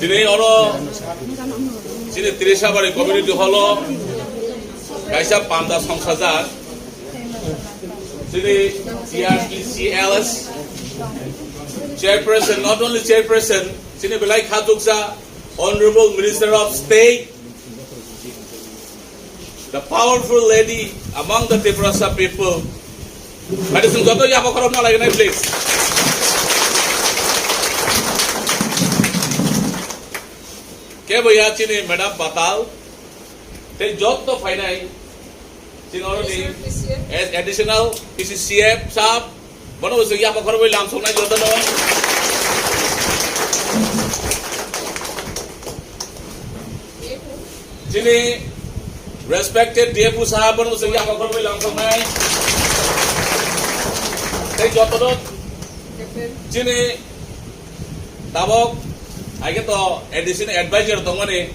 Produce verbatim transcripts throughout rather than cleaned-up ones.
Tini oro chini Tirisabari community hall o kaisa panda songsajak chini T R T C L S chairperson, not only chairperson, chini belai kha tuksa Honorable Minister of State, the powerful lady among the Tiprasa people. Badi sung joto yabo khorok na laginai, please. Kebo ya chini Madam Patal, tei joto phainai chini oro ni additional P C C F sahab, bono bo sung yabo khorok bai lam sung nai joto no. Chini respected D F O sahab, bono se yama khorbai lam soknai. Tei jotono chini tabok aige to additional advisor tongmani,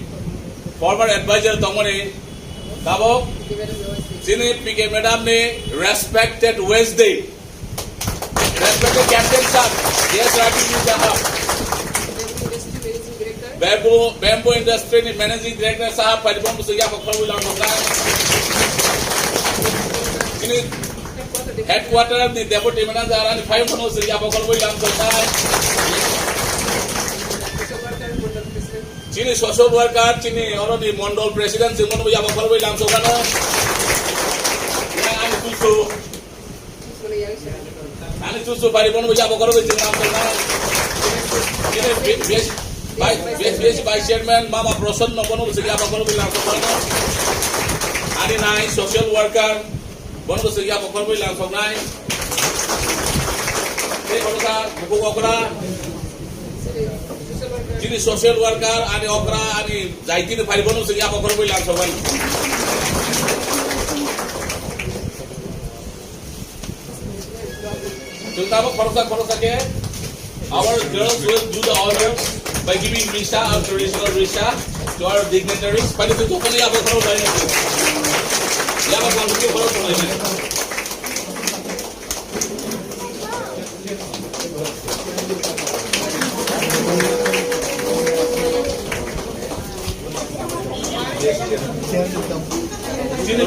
former advisor tongmani, tabok chini P K madam ni respected Wednesday. Respected Captain sir, yes, Ravi ji sahab. Bamboo, Bamboo Industry ni Managing Director sahab, padi bom se ya ko khorwi lang nokna. Ini headquarter ni Deputy Manager ani phai bom se ya ko khorwi lang nokna. Chini social worker, chini oro ni Mondol President, chini mono ya ko khorwi lang nokna. Ya, ani tusu. Ani chuchu bari bono ya bokoro bai jing lamsok na. Ini bi-, bi-, bai-, bi-, bi-, Vice Chairman Mama Proson no bono bai ya bokoro bai lamsok na. Ani nai social worker bono bai ya bokoro bai lamsok nai. Tei bono sa buku okra. Chini social worker ani okra ani jaiti ni phari bono bai ya bokoro bai lamsok nai. Chwng tabuk khoroksa khoroksa khe our girls will do the honor by giving risha or traditional risha to our dignitaries. Pani tu tokoni abo khorok bai. Yaba khorok tu khorok bai. Sino,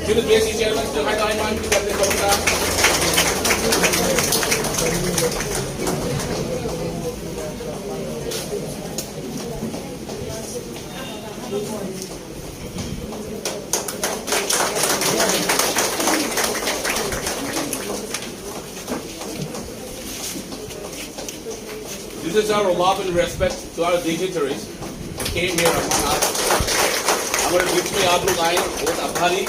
sino B S C chairman, sino hai, hai, hai, hai, hai, hai. This is our love and respect to our dignitaries who came here among us. हमारे बीच में आप लोग आए, बहुत आभारी।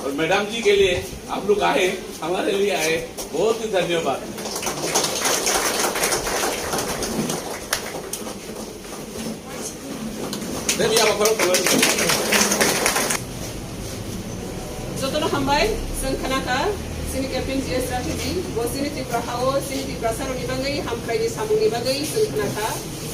और मैडम जी के लिए, आप लोग आए, हमारे लिए आए, बहुत ही धन्यवाद। Jotono hambai, chwng khna kha, chini Captain G S Rathiji, bo chini Tripura hao, chini Tiprasa rokni bagwi hamkrai ni samung ni bagwi chwng khna kha.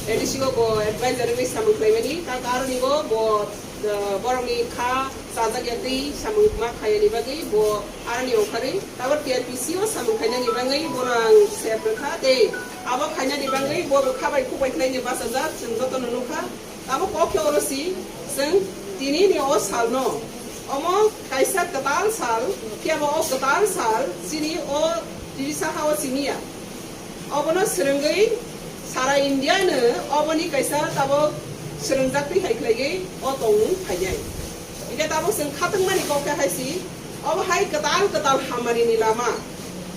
A D C o bo advisor wngwi samung khlaimani, ta aroni bo, bo, uh, borokni kha chajak ya twi samung ma khayani bagwi bo aroni ongkharwi. Tabok T R P C o samung khainani bagwi bono ang sep rwkha tei abo khainani bagwi bo bwkha bai khuk bai khlaini bachajak, chwng jotono nukha. Tabok kok khe oro si, chwng tini ni o salno, omo kaisa kwtal sal, phiya bo o kwtal sal chini o Tirisa ha o simi ya. Obono swrwngwi sara India no oboni kaisa tabok swrwngjaktwi hai khlaiwi o tongmung phainai. Hingke tabok chwng khatungmani kok khe hai si, obo hai kwtal kwtal hamari ni lama.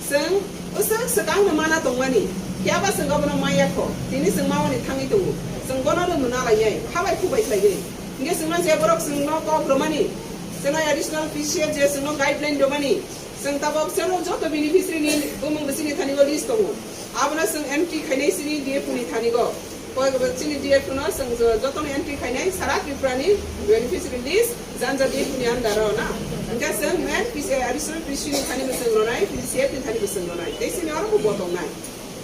Chwng bwswk swkang no mana tongmani, phiya ba chwng obono maya kho, tini chwng mamani thangwi tongo. Chwng bono no nuna lainai, kha bai khu bai khlaiwi. Hingke chwngno je borok chwngno kok rwmani, chwngno additional P C F je chwngno guideline rwmani, chwng tabok chwngno joto beneficiary ni bumung bwswkni thani o list tongo. Abono chwng entry khainai sini D F O ni thani go. Koi chini D F O no chwng jo-, jotono entry khainai sara Tripura ni beneficiary list janja D F O ni under o na. Hingke chwng main P C, additional P C ni thani bo chwng ronai, P C F ni thani bo chwng ronai. Tei sini oro bo botong nai.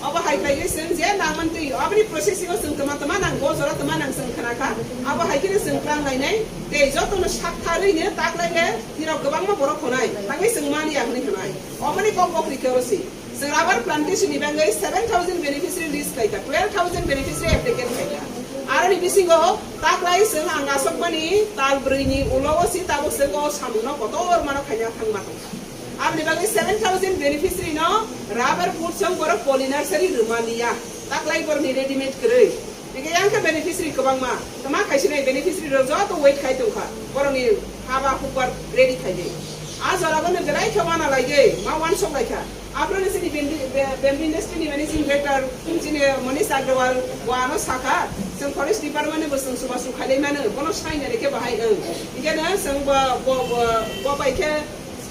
Obo hai khlaiwi chwng je nangmantwi aboni processing o chwng tma tma nang, bo jora tma nang chwng khna kha. Abo hai kheno chwng tlang lainai. Tei jotono sak tharwi no tak lai le nirok kwbangma borok khonai. Thangwi chwng mani ya hwnwi hwnai. Omoni kok bokri khe oro si. Chwng rubber plantation ni bagwi seven thousand beneficiary list khlaikha, twelve thousand beneficiary applicant khlaikha. Aroni bisingo taklai chwng ang asokmani tal brwi ni ulo o si tabuk chwng o samung no kotor mano khaina thangma tongkha. Aboni bagwi seven thousand beneficiary no rubber fruit chwng borok poly nursery rwma liya. Taklai borok ni readymade kwrwi. Hingke yang khe beneficiary kwbangma, tama khaisinai beneficiary rok joto wait khai tongkha, borokni haba hukbar ready khaidi. A jora bono belai khe wana laigwi, ma wansok laikha. Aphuru ni chini bamboo, be-, bamboo industry ni managing director, chini Manish Agrawal, bo ano sakha, chwng forest department ni bo chwng chubachu khailai mano, bono sainani khe bahai wng. Hingke no chwng bo, bo, bo, bo bai khe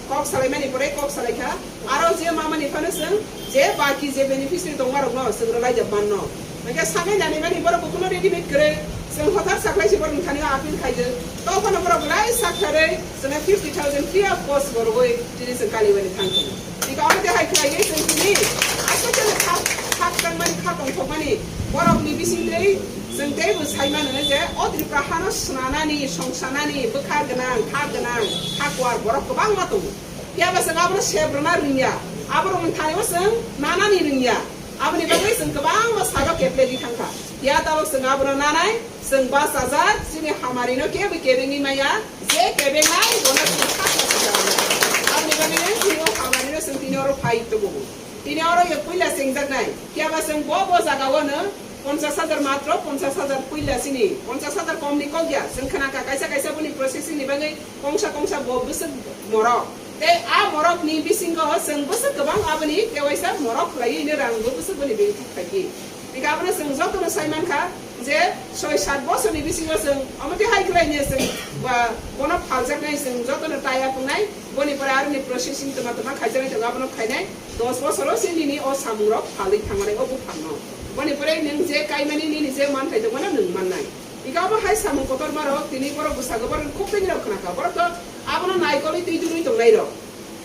kok salaimani pore kok salaikha. Aro je mamani phano chwng je baki je beneficiary tongmarokno chwng rwlaijak manno. Hingke sagai nanimani borok bo kuno readymade kwrwi chwng hothar saklaisi borokni thani appeal khaijak. To phano borok belai saktharwi chwngno fifty thousand free of cost bo rwgwi tini chwng kaliwani thang tongo. Hingke omo tei hai khlaiwi chwng tini aswk khe khak, khak tangmani, khak tongthokmani borokni bisingtwi chwng teibo sai mano je o Tripura hano swnanani, songsanani, bwkha gwnang, khak gwnang, khak kuar borok kwbangma tongo. Phiya ba chwng abono sep rwna rwngya, aborokni thani-o chwng nanani rwngya. Aboni bagwi chwng kwbangma salo keplegi thangkha. Phiya tabuk chwng abono nanai, chwng bachajak, chini hamarino kebo kebengwi maya, je kebengnai bono chwng sakha sakha. Aboni bagwino chini o hamarino chwng tini oro phai tubugo. Tini oro yo puila chengjaknai. Phiya ba chwng bo bo jagao no ponchash hajar, matro ponchash hajar puila chini, ponchash hajar komni kok ya. Chwng khna kha kaisa kaisa boni processing ni bagwi kongsa kongsa bo bwswk morok. Tei a morok ni bisingo chwng bwswk kwbang aboni kewaisa morok khlaiwi no rang bo bwswk boni bini thuk khaidi. Hingke abono chwng jotono sai mankha je soi sat bosorni bisingo chwng omo tei hai khlai no chwng ba bono phaljaknai chwng jotono taya tongnai. Boni pore aroni processing toma toma khaijaknai tongo abono khainai. Dos bosoro se nini o samungrok phalwi thangmani o buphangno. Boni pore nwng je kaimani nini je manthai tongmano nwng mannai. Hingke omo hai samung kotormarok tini borok bwskango borokni khuk twi rok khna kha. Borok to abono naikolwi twi dugwi tongnairok.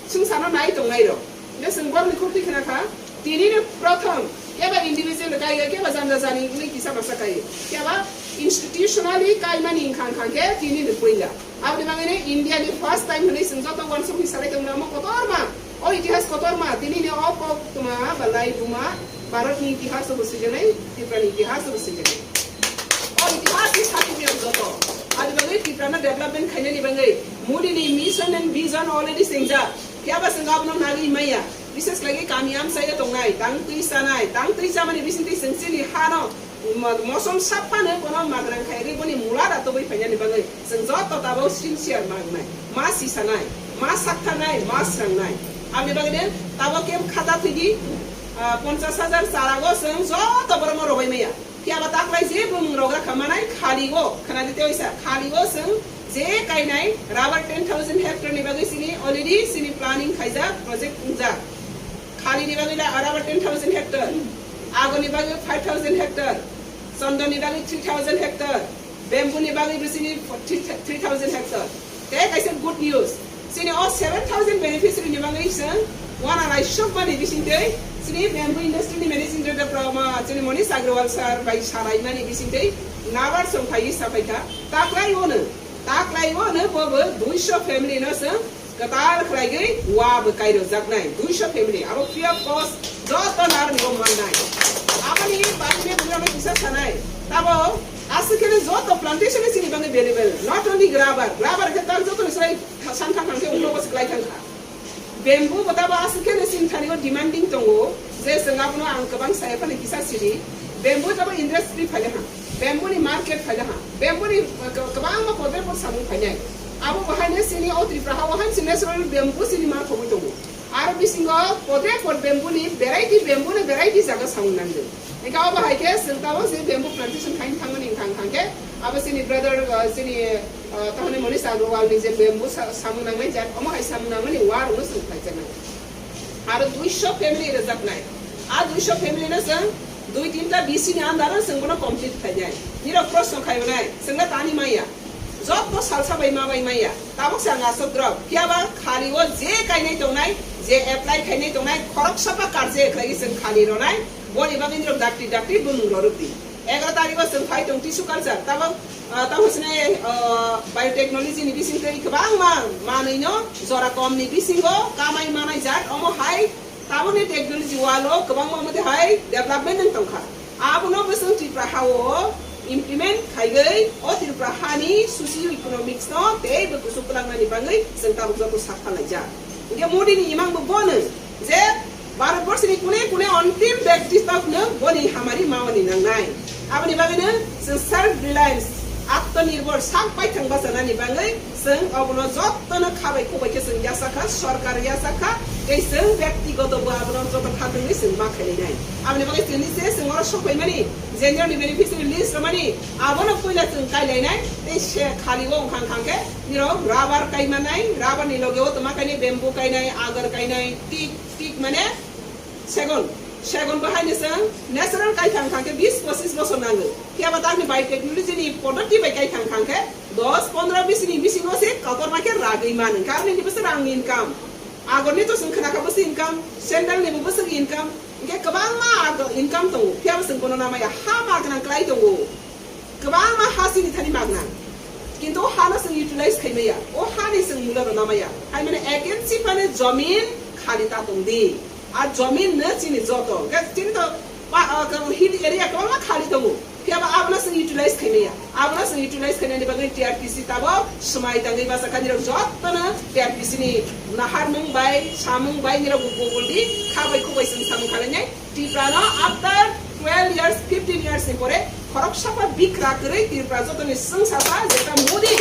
Swngcharno nai tongnairok. Hingke chwng borokni khuk twi khna kha. Tini no prothom keba individual kaiya, keba janja jani wngwi kisa masa kaiya. Keba institutionally kaimani wngkha wngkha khe tini no puila. Aboni bagwino India ni first time hwnwi chwng joto uansukni salai tongma omo kotorma, o itihas kotorma, tini ni o kok tma balai buma Bharat ni itihas bo swijaknai, Tripura ni itihas bo swijaknai. O itihas ni certificate joto. Aboni bagwi Tripura no development khainani bagwi Modi ni mission and vision already chengjak. Phiya ba chwng abono nagwi maya. Bises khlai khe kami amchai tongnai, tang twi chanai, tang twi chamani bisingtwi chwng chini hano Mo-, mosom sap phano bono magrang khaigwi boni mula da tobwi phainani bagwi chwng joto tabuk sincere ma wngnai, ma sisanai, ma saktharnai, ma srangnai. Aboni bagwino tabuk khe khata thwidi, ah, ponchash hajar charago chwng joto borokno robai maya. Phiya ba taklai je bumung rogra kha manai khali o, khwnadi tei oisa, khali o chwng je kainai rubber ten thousand hectare ni bagwi chini already chini planning khaijak, project wngjak. Khali ni bagwi la rubber ten thousand hectare, ago ni bagwi five thousand hectare, chondon ni bagwi three thousand hectare, bamboo ni bagwi bisini three thousand hectare. Tei kaisa good news, chini o seven thousand beneficiary ni bagwi chwng wana laisok mani bisingtwi chini bamboo industry ni managing director pro-, ma, chini Manish Agrawal sir bai salai mani bisingtwi nabar chwng phaiwi sapai kha. Taklai o no, taklai o no bo bo duiso family no chwng kwtal khlaigwi wa bwkai rwjaknai duiso family, abo free of cost joto narwkni o mannai. Aboni bagwino bugrano kisa sanai, tabo aswk khe joto plantation ni chini bagwi available, not only rubber, rubber khe tak joto ni sai san thang thang khe ulo bwswk lai thang kha. Bamboo bo tabo aswk khe chini thani o demanding tongo je chwng abono ang kwbang saya phano kisa sidi. Bamboo tabo industry phaile ha, bamboo ni market phaile ha, bamboo ni, uh, kwbangma podre pod samung phainai. Abo bahaino chini o Tripura ha o haino chini natural bamboo chini ma thogwi tongo. Aro bisingo podre pod bamboo ni variety, bamboo ni variety jaga samung nangdi. Hingke abo hai khe chwng tabuk je bamboo plantation khaina thangmani wngkha, wngkha khe abo chini brother, uh, chini, uh, tahoni Manish Agrawal ni je bamboo sa-, samung nangnai jat, omo hai samung nangmani wa rokno chwng khlaijaknai. Aro duiso family rwjaknai. A duiso family no chwng dui tinta B C ni under o chwng bono complete khlainai. Nirok proshno khaibwnai, chwngno tani maya. Joto salsa bai ma bai maya. Tabuk se ang aswk drop. Phiya ba khali o je kainai tongnai, je apply khainai tongnai, khoroksa ba karje khlaiwi chwng khali ronai. Boni bagwi nirok dakti dakti bumung rorok di. Egaroh tarikh o chwng phai tong tissue culture. Tabuk, ah, tabuk sini, ah, biotechnology ni bising twi kwbangma manwi no jora kom ni bisingo kamai manai jat omo hai Tabukni technology walo kwbangma mate hai development wng tongkha. Abono bwswng Tripura hao implement khaigwi o Tripura hani socio economics no teibo kuchuk kwlangnani bagwi chwng tabuk joto sak phallaijak. Hwnkhe Modi ni imang bo bono je Bharat borsi ni kune kune ontim bekti tokno boni hamari mawani nangnai. Aboni bagwino chwng self reliance, atmanirbhor, sak baithang bachanani bagwi chwng obono jotono khabai kubai khe chwng yasakha, sorkar yasakha, tei chwng bektigoto bo abono joto khatungwi chwng ma khainai. Aboni bagwi chwngni se chwng oro sokphaimani, general ni beneficiary list romani, abono puila chwng kailainai, tei se khali o wngkha wngkha khe nirok rubber kaimanai, rubber ni loge o tma kainai, bamboo kainai, agar kainai, teak, teak mane segon, segon bo haino chwng natural kaithang thang khe bis pochis bosor nango. Phiya ba takni biotechnology ni podoti bai kaithang thang khe dos pondro bis ni bisingo se kotorma khe ragwi man, wngkha aroni ni bwswk rang ni income. Agor ni to chwng khna kha bwswk income, sandal ni bo bwswk income, hwnkhe kwbangma agor income tongo, phiya bo chwng bono namaya, ha magna klai tongo. Kwbangma ha chini thani magna. Kintu o hano chwng utilize khai maya. O hani chwng mula rwna maya. Hai mane agency phano jomin khali ta tong di. A jomin no chini joto. Ga chini to pa, ah, ka hill area kwbangma khali tongo. Phiya ba abono chwng utilize khai maya. Abono chwng utilize khainani bagwi T R P C tabok swmai tangwi basa kha nirok jotono T R P C ni naharmung bai, samung bai nirok Google di kha bai khuk bai chwng samung khlainai. Tripura no after twelve years, fifteen years ni pore khoroksa pa bikra kwrwi Tripura jotoni chwngsasa jeta Modi,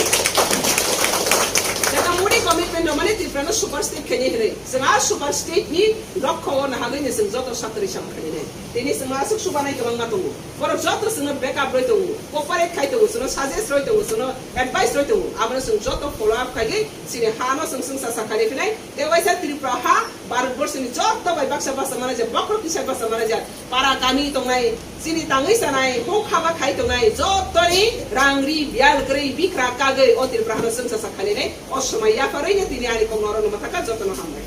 jeta Modi commitment rwmani Tripura no super state khainai hinwi. Chwng a super state ni rokho o nahagwi ni chwng joto satri sam khainai. Tini chwng aswk subanai kwbangma tongo. Borok joto chwngno backup rwi tongo, cooperate khai tongo, chwngno suggest rwi tongo, chwngno advice rwi tongo. Abono chwng joto follow up khaigwi chini ha no chwng chwngsasa khainai phinai. Tei waisa Tripura ha Bharat borsi ni joto bai baksa basa manajak, bokhorok kisa basa manajak, para kami tongnai, chini tangwi sanai, huk haba khai tongnai, jotoni rang ri bial kwrwi bikra kagwi o Tripura hano chwngsasa khainai. O swmai yapharwi no tini ani kok norok no mathaka jotono hambai.